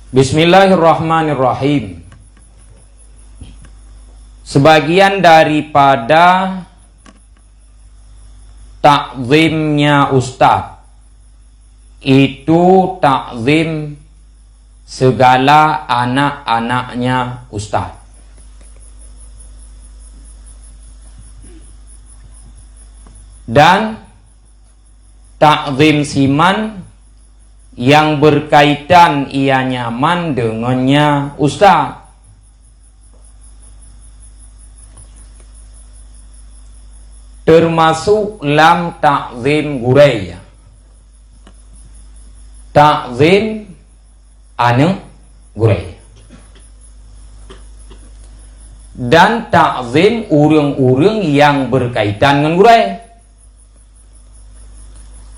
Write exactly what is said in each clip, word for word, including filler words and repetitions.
Bismillahirrahmanirrahim. Sebagian daripada takzimnya ustaz, itu takzim segala anak-anaknya ustaz. Dan takzim siman yang berkaitan ia nyaman dengannya ustaz. Termasuk lam takzim gurée. Takzim aneuk gurée. Dan takzim ureuëng-ureuëng nyang berkaitan ngon gurée.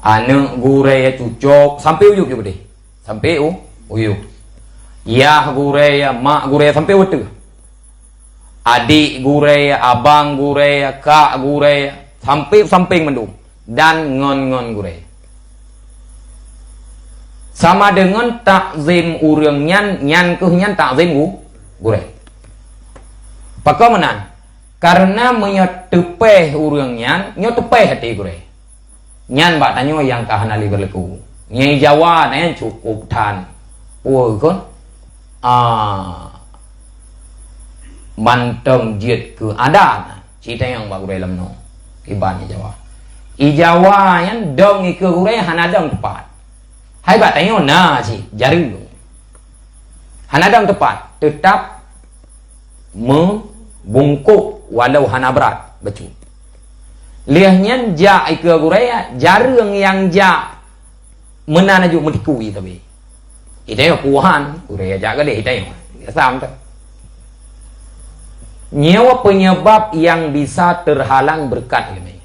Aneuk gurée, cucok, sampai u yup, yup deh. Sampai u, u yup. Yah gurée, mak gurée, sampai u ateueh. Adik gurée, abang gurée, kak gurée, sampai u sampéng mandum. Dan ngon-ngon gurée. Sama deungon takzim ureuëng nyan, nyan kheueh nyan takzim gu-, gurée. Pakon meunan? Karena meunyoe teupéh ureuëng nyan, nyoe teupéh até gurée. Nyan bak tanyoe nyang ka hana lé beureuku. Nyang Jawa na nyan cukup that. Peue kon? Ah, mantong jeuet keu adat. Ci tanyong bak gurée lam noe. Iban i Jawa. I Jawa nyan dong i keu gurée hana dong teupat. Hai bak tanyoe na ci, jareung. Hana dong teupat, teutap meubungkôk walau hana brat bacut. Lheueh nyan jak i keu gurée, jareung nyang jak meunan aju meutiku i tabi. I tanyong puhan, gurée jak gadeh i tanyong. Biasa mantong. Nyoe penyebab nyang bisa terhalang beureukat ileumé.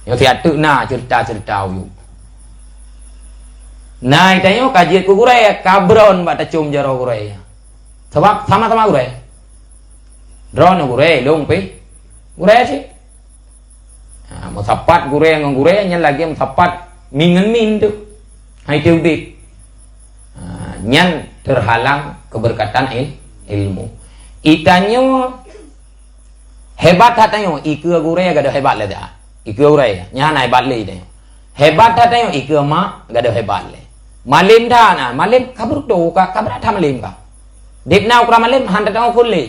Nyoe siat teuk na ceurita-ceurita u yup. Na i tanyong ka jeuet keu gurée, ka bron bak tacom jaroe gurée. Sabab sama-sama gurée. Droeneuh gurée, lôn pih gurée cit. Ha, meusapat gurée ngon gurée nyan lagée meusapat min ngon min tu. Hai teu udeb. Ha, nyan terhalang keberkatan il-, ilmu. I tanyoe hebat that tanyoe, i keu gurée gadôh hebat lé dah. I keu gurée, nyan hana hebat lé i tanyoe. Hebat that tanyoe, i keu mak gadôh hebat lé. Malem that na, malem ka beureutoh ka, ka brat that malem ka. Deb na ukra malem, han tateupeue lé.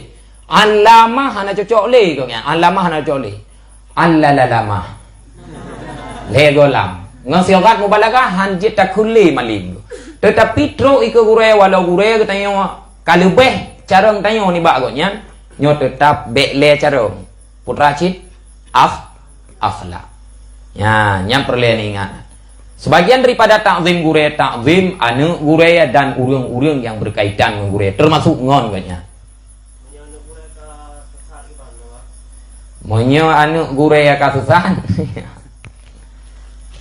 An lamah hana cocok lé gobnyan, an lamah hana cocok lé. An la la lamah. Lhée goe lam. Ngon sigoe that mubalaghah han jeuet takheun lé malem. Teutapi trok i keu gurée, walau gurée geutanyoe ka leubeh carông tanyoe nibak gobnyan, nyoe teutap bék lé carông. Putra cit akh-, akhlak. Nya, nyang peureulée neuingat. Sebagian daripada takzim gurée, takzim aneuk gurée dan ureuëng-ureuëng nyang berkaitan ngon gurée, termasuk ngon gobnyan. Meunyoe aneuk gurée ka sesat,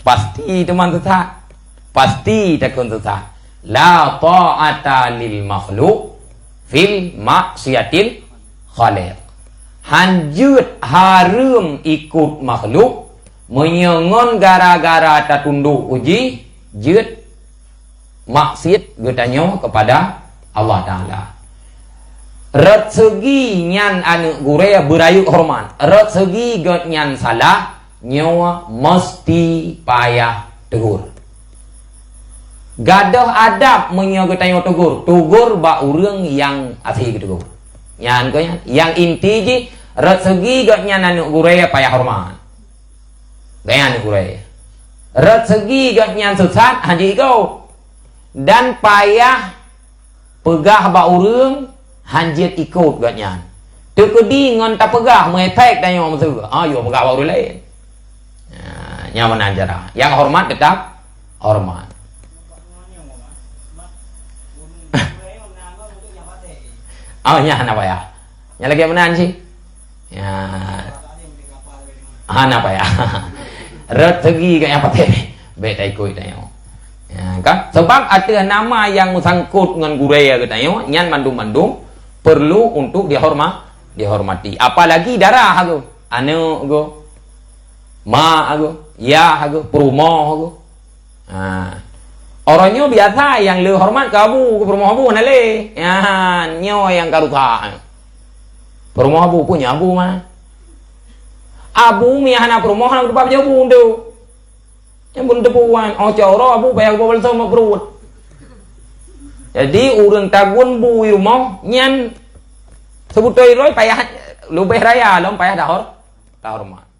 pasti teuma sesat. Pasti takheun sesat. La ta'ata lil makhluq fil maksiyatil khaliq. Han jeuet hareuem ikot makhluk, meunyoe ngon gara-gara tatundok u jih jeuet maksiet geutanyoe keupada Allah Taala. Rot seugi nyan aneuk gurée beurayeuk horeumat, rot seugi gobnyan salah, nyoe meuseuti payah teugur. Gadôh adab meunyoe geutanyoe teugur, teugur bak ureuëng nyang asie geuteugur. Nyan keuh nyan, nyang inti jih, rot seugi gobnyan aneuk gurée payah horeumat. Gobnyan aneuk gurée. Rot seugi gobnyan sesat, han jeuet ikot. Dan payah peugah bak ureuëng han jeuet ikot gobnyan. Teukeudi ngon tapeugah meuefek tanyoe meuseue. Ah, yue peugah bak ureuëng laén. Nah, nyan meunan cara. Nyang horeumat teutap horeumat. Ah, nyan hana payah. Nyang lagée meunan cit. Ya. Hana payah. Rot seugi gobnyan patéh. Bék taikot tanyoe. Ya, kan? Sebab ateueh nama nyang meusangkot ngon gurée geutanyoe, nyan mandum-mandum perlu untuk dihorma-, dihormati. Apalagi darah geuh, aneuk geuh, mak geuh, yah geuh, peurumoh geuh. Ha. Uroe nyoe biasa nyang le horeumat keu abu, keu peurumoh abu hana le. Nyan, nyoe nyang ka rusak. Peurumoh abu pun nyoe abu mah. Abu mia hana peurumoh, hana teupah jabu untuk. Nyang pun teupuan, oh, coro abu payah geubawa balsam mak pruet. Jadi, ureuëng tagun bu i rumoh, nyan seubutôi droe payah leubeh raya lom payah dahor, dahor mak.